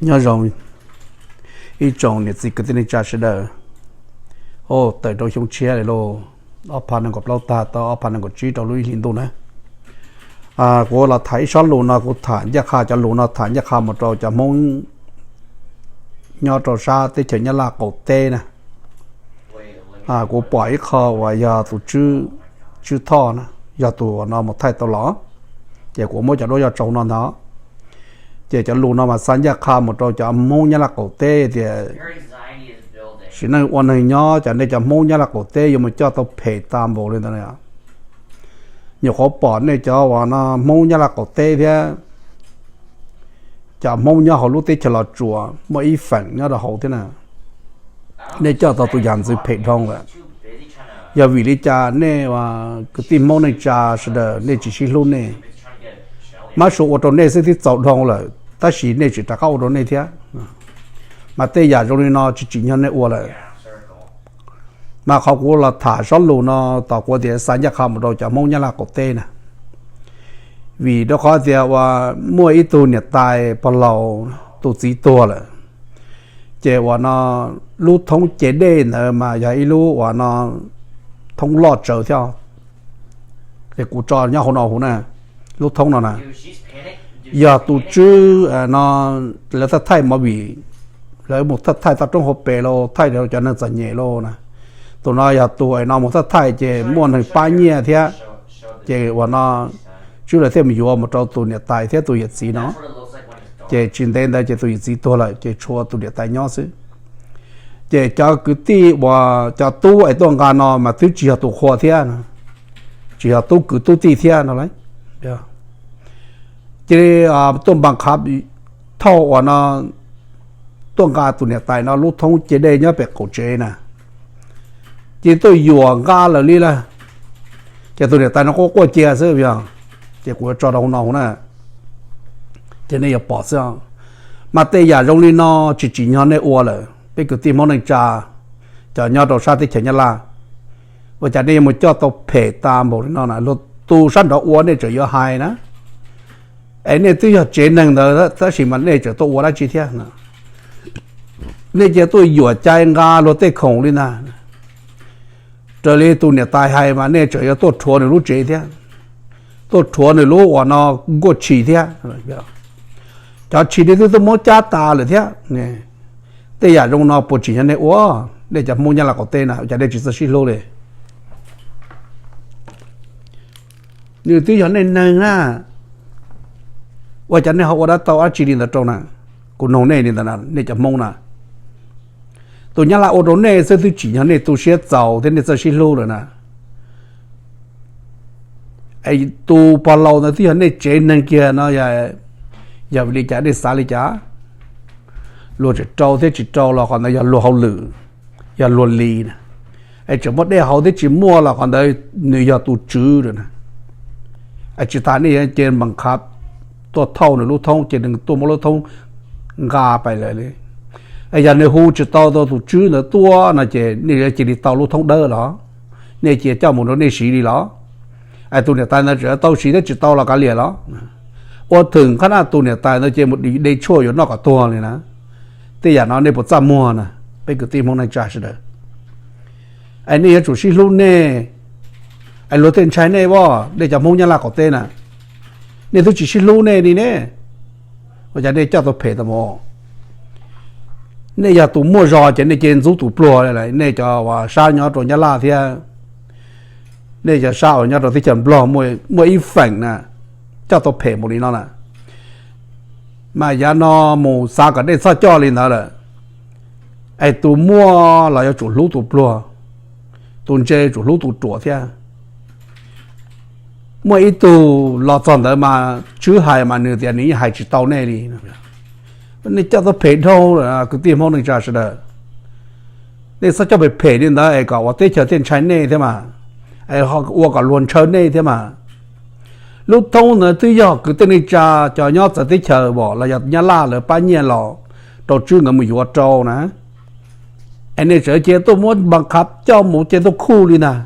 Nyob zoo ib tsoom niam txiv kwv tij neej tsa sawv daws. Tawm rau xyoo tshiab li lauj, ob phav nees nkaum plaub tag tau ob phav nees nkaum tsib rau lub ib hlis ntuj na. Kuv los tham ib sob lus no, kuv tham ncaj qha cov lus no tham ncaj qha mus rau cov Hmoob nyob rau sab teb chaws Nyab Laj qaum teb na. Kuv pom ib qho uas yog tus Tswb Thoj na, yog tus no mus thaij tau los, ces kuv muab cov duab yoj tsau no ntag. Ces cov lus no mas xa ncaj qha mus rau cov Hmoob Nyab Laj qaum teb tias sim neej ua neeg nyob cov nej cov Hmoob Nyab Laj qaum teb yuav mus coj tau phem tas npaum li ntawd. Nyuam qhuav pom nej cov uas no Hmoob Nyab Laj qaum teb thiab cov Hmoob nyob hauv lub teb chaws Los Tsuas muaj ib feem nyob rau hauv thiab na, nej coj tau tus yam ntxwv phem dhau lawm. Yog vim li cas nej kwv tij Hmoob neej tsa sawv daws nej tsis sib hlub nej? Mab Suav ua rau nej xwb twb txaus dhau lawm tab sis nej tseem rov qab ua rau nej thiab. Mas tej yam zoo li no tsis tsim nyog nej ua lawm. Mas qhov kuv los tham sob lus no, tos kuv tias xa ncaj qha mus rau cov Hmoob Nyab Laj qaum teb na. Vim rau qhov tias uas muaj ib tug niam tais pog laus, tus txiv tuag lawm, ces uas no lub thoob ce dej ntawd mas yog ib lub uas no thoob loj tsawv thiab. Ces kuv tso nyob hauv no huv na, lub thoob no na, yog tus Tswb no lawv thaij thaij movie, lawv mus thaij thaij toj roob hauv pes los thaij rau cov neeg txom nyem los na. Tus no yog tus no mus thaij thaij ces muaj neeg pab nyiaj thiab. Ces uas no Tswb lawv thiaj mus yuav mus rau tus niam tais thiab tus yawm txiv no. Ces tsis ntev ntawd ces tus yawm txiv tuag lawm ces tshuav tus niam tais nyob xwb. Ces cov kwv tij uas cov tub es tuaj nqa no mas twb tsis yog tus qhua thiab, tsis yog tub kwv tub tij thiab no. Cia li tuaj npas qhav thauj uas no, tuaj nqa tus niam tais no lub thoob ce dej nyob pem qaum tsev na, cia li tuaj yuam nqa lawm li lawm. Ces tus niam tais no quaj quaj cia xwb yog, ces kuv yuav tso rau hauv no huv na, ces nej yuav pom xwb. Mas tej yam zoo li no tsis tsim nyog nej ua lawm peb kwv tij Hmoob neej tsa, cov nyob rau sab teb chaws Nyab Laj. Ua cas nej yuav mus coj tau phem tas npaum li no na? Luag tus sab nraud ua nej tseem yuav hais na, es nej twb yog tsev neeg ntawd tab sis mas nej tseem tuaj ua dab tsi thiab? Nej cia tuaj yuam cai nqa luag tej khoom li ntag. Raws li tus niam tais hais mas nej tseem yuav tuaj rhuav nws lub tsev thiab, tuaj rhuav nws lub uas no nkuaj tshis thiab. Cov tshis nej twb tuaj muab cab tas lawm thiab. Tej yam zoo no puas tsim nyog nej ua? Nej cov Hmoob Nyab Laj qaum teb na, ua cas nej tsis txawj sib hlub li? Nws twb yog nej neeg na, ua cas nej ho ua dab tau dab tsi li ntawd rau na? Kuv nug nej li ntawd, nej cov Hmoob na, tus Nyab Laj ua rau nej xwb twb tsim nyog nej tu siab txaus thiab nej txawj sib hlub lawm na. Tus pog laus ntawd twb yog nej tsev neeg kiag no, yog vim li cas nej xav li cas? Luag tseem rau thiab tsis rau los qhov ntawd yog luag hauj lwm, yog luag li na. Es tseem muaj dej haus thiab tsis muaj los qhov ntawd nws yog tus tswv lawm na. Es tsis tas nej yuav cia npas qhav tuaj thauj nws lub thoob, cia nws tuaj muab lub thoob nqa pais lawm li. Es yog nws hu tsis tau tus tswv ntawd tuaj no ces nej yuav cia li tau lub thoob dawb los? Nej cia coj mus rau nej siv li los? Es tus niam tais ntawd tseem tau siv thiab tsis tau los kav liam los? Ua thwm qhab na, tus niam tais ntawd ces mus de tshuaj yuav noj kom tuag li na. Tej yam no nej puas txaj muag na, peb kwv tij Hmoob neej tsa sawv daws? Es nej yuav tsum sib hlub nej, es luag tej ntshai nej as, nej cov Hmoob Nyab Laj qaum teb na, nej twb tsis sib hlub nej li ne. Ua cas nej coj tau phem tas mus? Nej yog tus muaj zog ces nej cia ntxub tus pluag. Nej cov uas sab nyob rau Nyab Laj thiab, nej cov sab uas nyob rau teb chaws Nplog muaj ib feem na, coj tau phem mus li no na. Mas yav no mus xav kom nej txhob coj li ntawd lawm. Es tus muaj los yuav tsum hlub tus pluag, tus ntse tsum hlub tus ruam thiab. Muaj ib tug los txog ntawd mas tswv hais mas nws tias nws yeej hais tsis tau nej li. Nej coj tau phem dhau lawm kwv tij Hmoob neej tsa sawv daws. Nej txhob coj phem phem li ntawd es kom ua teb chaws thiaj ntshai nej thiab mas, es ua kom luag ntshaw nej thiab mas. Lub thoob ntawd twb yog kwv tij neej tsa cov nyob txawv teb chaws los yog Nyab Laj lawv pab nyiaj los rau tswv nkawd mus yuav rau na. Es nej tseem cia tuaj muab npas qhav coj mus cia tuaj khuj li ntag.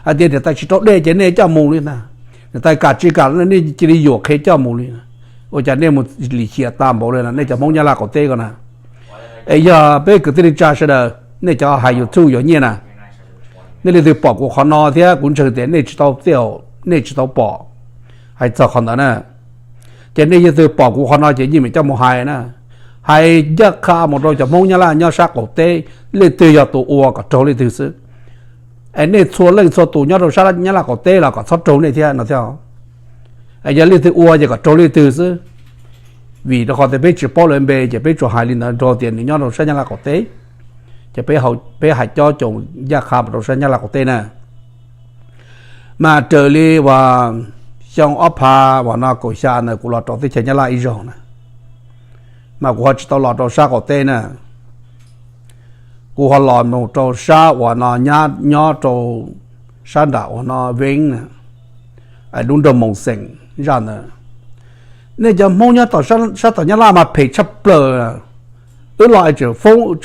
Hais tias niam tais tsis rau dej ces nej coj mus li ntag, niam tais kam tsis kam nej cia li yuam qhev coj mus li ntag. Ua cas nej mus lim hiam tas npaum li na nej cov Hmoob Nyab Laj qaum teb ko na? Es yog peb kwv tij neej tsa sawv daws nej cov hais YouTube yuav nyiaj na, nej leej twg pom kuv qhov no thiab kuv ntseeg tias nej tsis tau, nej tsis tau pom hais txog qhov ntawd na, ces nej leej twg pom kuv qhov no ces yeej meem coj mus hais na, hais ncaj qha mus rau cov Hmoob Nyab Laj nyob sab qaum teb, leej twg yog tus ua kom raug leej twg xwb. Es nej txhua leej txhua tus nyob rau sab Nyab Laj qaum teb los kom txhob raug nej thiab no thiab. Yog leej twg ua ces kom raug leej twg xwb. Vim rau qhov tias peb tsis paub lawv npe ces peb tsuas hais li ntawd rau tias nws nyob rau sab Nyab Laj qaum teb, ces peb hais cob coos ncaj qha mus rau sab Nyab Laj qaum teb na. Mas raws li uas xyoo ob phav uas no kaum xya ntawd kuv los rau teb chaws Nyab Laj ib zaug na, mas kuv ho tsis tau los rau sab qaum teb na, kuv ho los mus rau sab uas no nyob rau sab nram uas no Veeb na, lub nroog Moos Xeem zaj ntawd. Nej cov Hmoob nyob sab tom Nyab Laj mas phem tshaj plaws. Wb los tseem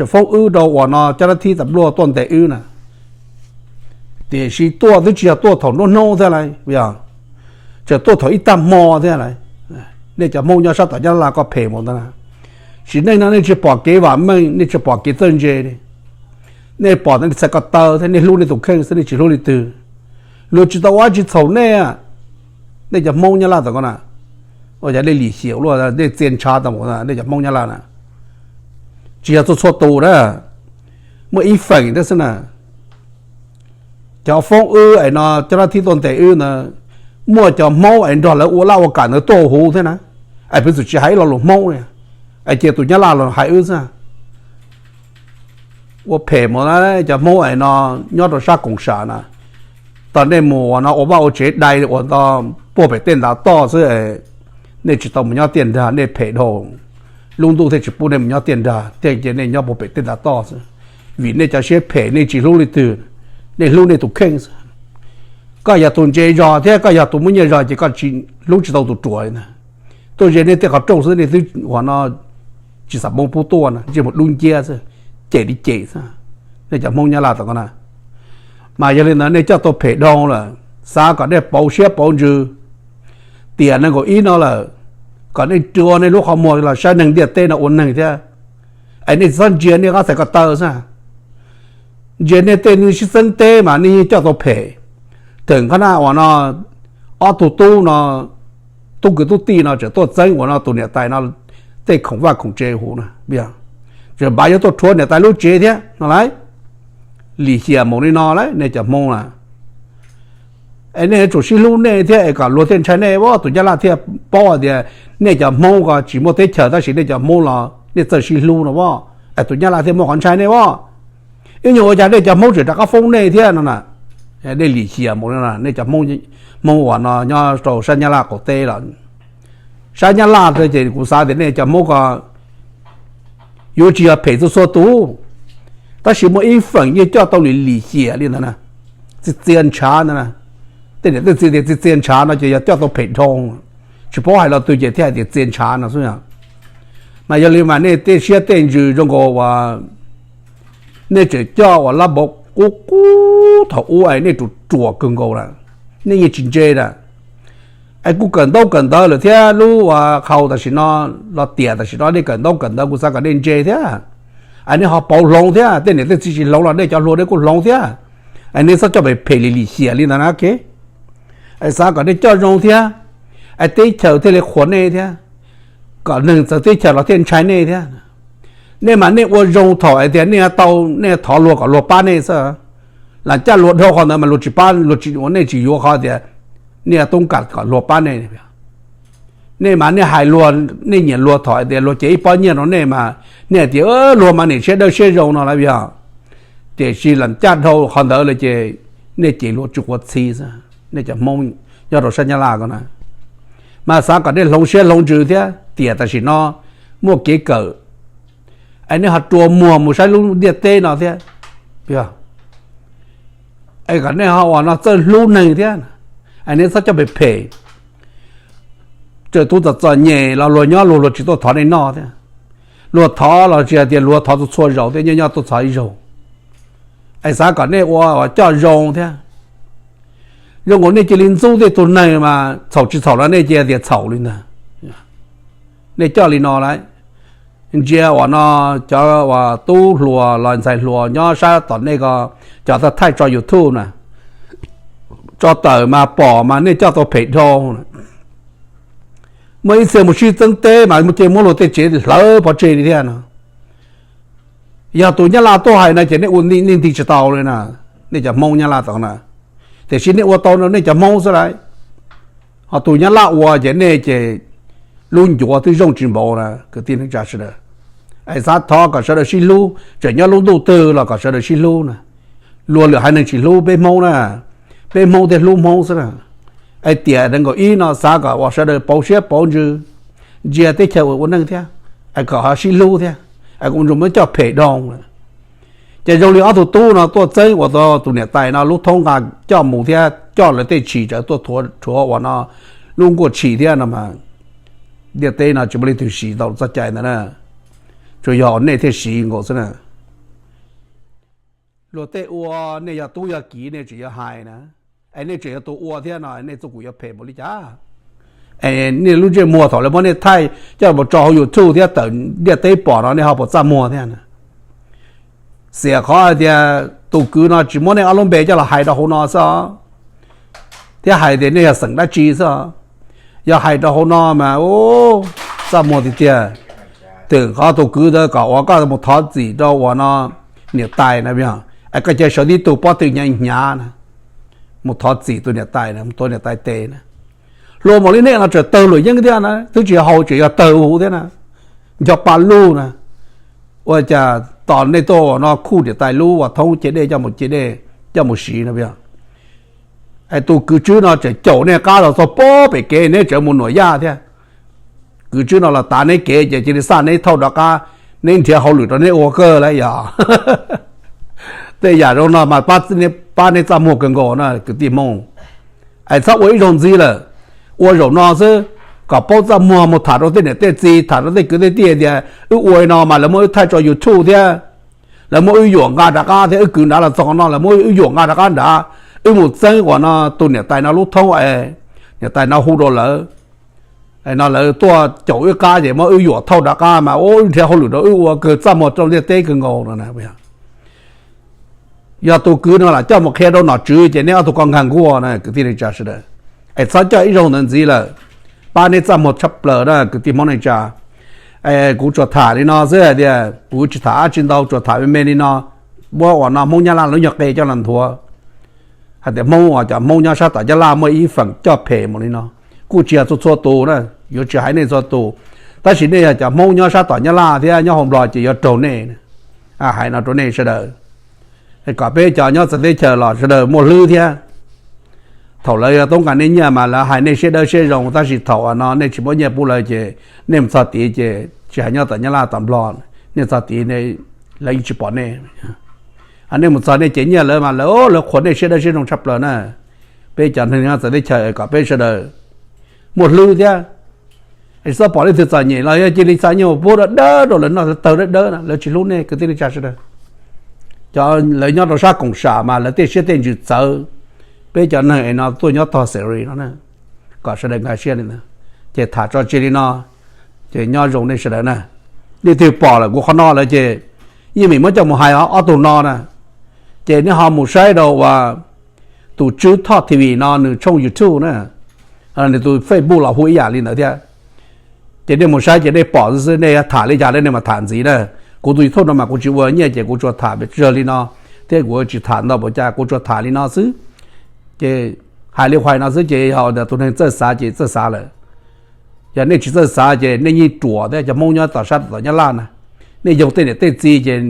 foob wb rau uas no cov nab thib tas npluaj tuaj ntes wb na, tiam sis tuaj twb tsis yog tuaj thaum nruab hnub thiab lawm, tseem tuaj thaum ib tag hmo thiab lawm. Nej cov Hmoob nyob sab tom Nyab Laj koj phem mus ntawd na, sim neej no nej tsis pom kev vam meej, nej tsis pom kev txawj ntse li. Nej pom nej txhais ko taw thiab nej hlub nej tus kheej xwb, nej tsis hlub leej twg. Luag tsis tau ua tsis txhaum nej, nej cov Hmoob Nyab Laj tom ko na. Ua cas nej lim hiam luaj, nej txia ntshav tau, nej cov Hmoob Nyab Laj na, tsis yog txhua txhua tus na, muaj ib feem thiab xwb na. Cov foob wb es no cov nab thib tuaj ntes wb ntawd, muaj cov Hmoob es nrog lawv ua laj ua kam ntawd tuaj huv thiab na, es piv txwv tsis hais ib lo lus Hmoob li, es cia tus Nyab Laj los hais wb xwb. Ua phem mus na, cov Hmoob es no nyob rau sab koom sam na, tau nej mus uas no ua vaj ua tsev dai uas no puag pem tej ntav toj xwb, nej tsis tau mus nyob tiaj nrag, nej phem dhau, lub ntuj thiaj tsis pub nej mus nyob tiaj nrag, thiaj cia nej nyob puag pem tej ntav toj xwb. Vim nej cov siab phem, nej tsis hlub leej twg, nej hlub nej tus kheej xwb. Koj yog tus ntse zog thiab koj yog tus muaj nyiaj zog ces koj tsis hlub tsis tau tus ruam li ntag. Tuaj ze nej tej qhov rooj xwb nej twb uas no tsis xam poob pub tuaj na, ntsej muag dub nciab xwb, cem li cem xwb. Nej cov Hmoob Nyab Laj tom ko na, mas yog li ntawd nej coj tau phem dhau lawm, xav kom nej pauv siab pauv ntsws, tiam nees nkaum ib no lawm, kom nej rua nej lub qhov muag los saib neeg ntiaj teb no ua neeg thiab. Es nej tsis txhob ntsia nej qab txhais ko taw xwb, ntsia nej tej sib txeeb teb mas nej yeej coj tau phem. Tseem qhov na uas no ob tug tub no, tub kwv tub tij no tseem tuaj txeeb uas no tus niam tais no tej khoom vaj khoom tsev huv na, tseem npav yuav tuaj rhuav niam tais lub tsev thiab no lauj. Lim hiam mus li no lauj nej cov Hmoob na. Es nej yuav tsum sib hlub nej thiab es kom luag thiaj ntshai nej, tus Nyab Laj thiaj paub hais tias nej cov Hmoob ko tsis muaj teb chaws tab sis nej cov Hmoob los nej txawj sib hlub no as, es tus Nyab Laj thiaj muaj qhov ntshai nej as. Ib nyuag ua cas nej cov Hmoob tseem rov qab foob nej thiab no na. Nej lim hiam mus li no, nej cov Hmoob uas no nyob rau sab Nyab Laj qaum teb los, sab Nyab Laj ces kuv xav tias nej cov Hmoob ko yuav tsis yog phem txhua txhua tus, tab sis muaj ib feem yeej coj tau lim lim hiam li ntawd na, txi txia ntshav ntawd na. Tej niam tej txiv tias txi txia ntshav no ces yog coj tau phem dhau, tsis paub hais lo twg ces thiaj hais tias txia ntshav no xwb. Mas yog li mas nej tej siab tej ntsws zoo nkaus uas nej tseem coj uas lab npauv qub qub thaum ub es nej ruam ruam kawg nkaus lawm, nej yeej tsis ntse lawm. Es kuj kawm ntaub kawm ntawv lawm thiab, lub uas qhau tam sim no los tiam tam sim no nej kawm ntaub kawm ntawv kuv xav kom nej ntse thiab. Es nej ho pauv hloov thiab, tej niam tej txiv tsis hloov los nej cov hluas nej kuj hloov thiab. Es nej txhob coj phem phem lim lim hiam li ntawd na ke. Es xav kom nej coj zoo thiab, es teb chaws thiaj li qhuas nej thiab, kom neeg txawv teb chaws los thiaj ntshai nej thiab. Nej mas nej ua zoo thaum hais tias nej tau, nej thov luag kom luag pab nej xwb. Lam caj luag dhau qhov ntawd mas luag tsis pab, luag tsis ua, nej tsis yuav qhov tias nej toob kam kom luag pab nej. Nej mas nej hais luag, nej nyiam luag thaum hais tias luag cev ib pob nyiaj rau nej mas nej hais tias luag mas niam siab dawb siab zoo no lauj yog. Tiam sis lam caj dhau qhov ntawd lawm ces nej ces luag tsis quav txhi xwb, nej cov Hmoob nyob rau sab Nyab Laj ko na. Mas xav kom nej hloov siab hloov ntsws thiab, tiam tam sim no muaj kev kawm, es nej ho rua muag mus saib lub ntiaj teb no thiab, es kom nej ho uas no txawj hlub neeg thiab. Es nej txhob coj phem phem. Txawm tus txom txom nyem los luag nyob luag, luag tsis tuaj thov nej noj thiab. Luag thov los tsis hais tias luag thov txhua txhua zaus thiab, nyob nyob tuaj txhov ib zaug. Es xav kom nej ua coj zoo thiab. Zoo nkaus nej cia li ntxub tej tug neeg mas txhaum tsis txhaum los nej cia tias txhaum li ntag. Nej coj li no lawm, ntsia uas no cov uas tub hluas los ntxhais hluas nyob sab tom nej ko, cov thaij tso YouTube na, tso tawm mas pom mas nej coj tau phem dhau. Muaj ib txhia mus sib txeeb teb mas mus ces muab luag tej tsev hlawv pov tseg li thiab no. Yog tus Nyab Laj tuaj hais no ces nej ua nej nti tsis tau li na, nej cov Hmoob Nyab Laj tod na. Tiam sis nej ua tau no nej cov Hmoob xwb lauj. Ho tus Nyab Laj ua ces nej ces lub ncuav twb zoo tsis npaum na kwv tij neej tsa sawv daws. Es xav thov kom sawv daws sib hlub, tseem nyob lub ntuj twg los kom sawv daws sib hlub na. Luag lwm haiv neeg tsis hlub peb Hmoob na, peb Hmoob thiaj hlub Hmoob xwb na. Es tiam nees nkaum ib no xav kom uas sawv daws pauv siab pauv ntsws, ntsia teb chaws uas ua neej thiab, es kom ho sib hlub thiab, es kuv ntsuas muab coj phem dhau lawm. Ces zoo li ob tug tub no tuaj txeeb uas tus niam tais no lub thoob nqa coj mus thiab coj lawv tej tshis tsawv tuaj rhuav uas no lub nkuaj tshis thiab no mas, ntiaj teb no tsis muaj leej twg siv tau txoj cai ntawd na. Tsuas yog nej thiaj siv nkaus xwb na. Luag tej ua, nej yog tub yog kiv nej tseem yuav hais na, es nej tseem yog tus ua thiab no nej txuj kum yuav phem npaum li cas? Es nej lub ntsej muag thaum lawv muab nej thaij coj mus tso hauv YouTube thiab tawm ntiaj teb pom no nej ho puas txaj muag thiab? Xiam qhov hais tias tus kwv no tsis muab nej ob lub npe coj los hais rau hauv no xwb os, thiab hais tias nej yog xeem dab tsi xwb os. Yog hais rau hauv no mas txaj muag tiag tiag. Twm qhov tus kwv ntawd kom uas koj mus thov txim rau uas no niam tais na, es koj cia sawv tib tug pob tw hnyav hnyav na, mus thov txim tus niam tais na, mus tuav niam tais tes na. Hluas npaum li nej no tseem tawg luam yeeb thiab na, twb tsis haus tseem yog tawg huv thiab na, nco pa lug na. Ua cas tos nej tuaj uas no khuj niam tais lub uas thoob ce dej coj mus ce dej coj mus siv no. Es tus kwv Tswb no tseem caum nej qab los txog pob pem kev neb tseem mus nuam yaj thiab. Kwv Tswb no los tav neb kev ces cia li xa neb thauj rov qab, neb nrhiav hauj lwm rau neb ua kawg lawm yog. Tej yam zoo no mas pab neb txaj muag kawg nkaus na kwv tij Hmoob. Es txhob ua ib zaug ntxiv lawm, ua zaum no xwb, kom paub txaj muag mus tham rau tej niam tej txiv, tham rau tej kwv tej tij tias wb ua li no mas lawv muab wb thaij tso YouTube thiab, lawv muab wb yuam nqa rov qab thiab, wb kwv nrad los txog no lawv muab wb yuam nqa rov qab nrad, wb mus txeeb uas no tus niam tais no lub thoob es niam tais no hu rau lawv no lawv tuaj caum wb qab ces muab wb yuam thauj rov qab mas ua wb nrhiav hauj lwm rau wb ua kawg txaj muag rau ntiaj teb kawg nkaus no. Yog tus kwv no lam coj mus qhia rau nom tswv ces neb ob tug ko nkag nkuaj na kwv tij neej tsa sawv daws. Es txhob coj ib zaug ntawd ntxiv lawm, pab neb txaj muag tshaj plaws na kwv tij Hmoob neej tsa. Kuv tsuas tham li no xwb hais tias kuv tsis tham dab tsi ntau, tsuas tham me me li no, muab uas no Hmoob Nyab Laj lub nyuag qe coj los nthuav hais tias Hmoob uas cov Hmoob nyob sab tom Nyab Laj muaj ib feem coj phem mus li no. Kuj tsis yog txhua txhua tus na, yuav tsis hais nej txhua tus, tab sis nej yog cov Hmoob nyob sab tom Nyab Laj thiab nyob hauv Nplog ces yuav raug nej. Hais no rau nej sawv daws, kom peb cov nyob txawv teb chaws los sawv daws muaj hlwb thiab. Thaum lawv yuav toob kas nej nyiaj mas lawv hais nej siab dawb siab zoo, tab sis thaum no nej tsis muaj nyiaj pub lawv ces nej mus txog tid ces tsis hais nyob tom Nyab Laj tom Nplog, nej txog tid lawv yeej tsis pom nej. Nej mus txog nej cev nyiaj lawv mas lawv, lawv qhuas nej siab dawb siab zoo tshaj plaws na. Peb cov neeg nyob txawv teb chaws kom peb sawv daws muaj hlwb thiab. Txhob pom leej twg txom nyem los yog cia li xa nyiaj mus pub dawb dawb rau lawv noj, lawv tawg dawb dawb na, lawv tsis hlub nej kwv tij neej tsa sawv daws. Cov lawv nyob rau sab koom sam mas lawv tej siab tej ntsws txawv, peb cov neeg es no tuaj nyob tog xeries no na, kom sawv daws nkag siab li ntawd. Ces tham tso tseg li no, ces nyob zoo nej sawv daws na. Leej twg pom lawm kuv qhov no lawm ces yeej meem muab coj mus hais ob tug no na. Ces nej ho mus saib rau uas tus Tswb Thoj T V no nws tshooj YouTube na, nws tus Facebook los hu ib yam li ntawd thiab. Ces nej mus saib ces nej pom xwb xwb, nej tham li cas nej mam tham ntxiv na. Kuv tus YouTube no mas kuv tsis ua nyiaj ces kuv tsuas tham pes tsawg li no, thiab kuv tsis tham ntau npaum cas, kuv tsuas tham li no xwb. Ces hais li qhuais no xwb ces yog tus neeg txawj xav ces txawj xav lawm. Yog nej tsis txawj xav ces nej yeej ruam thiab. Cov Hmoob nyob tom sab tom Nyab Laj na, nej yoog tej niam tej txiv ces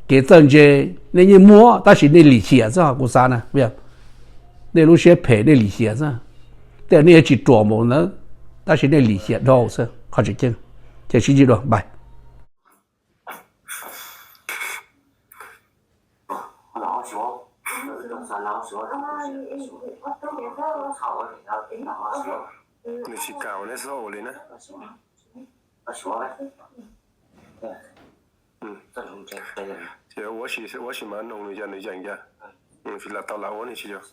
kev txawj ntse nej yeej muaj, tab sis nej lim hiam xwb kuv xav na. Nej lub siab phem nej lim hiam xwb. Tej nej yuav tsis ruam npaum ntawd, tab sis nej lim hiam dhau xwb. Qhov tseem ceeb, ces sib ntsib dua npais. Nws tsis kam ua neb txhob ua li na. Ces ua si, ua si mas noog nws yog nws yeem yog, nws tsis lam tau lam ua nws tsis yog.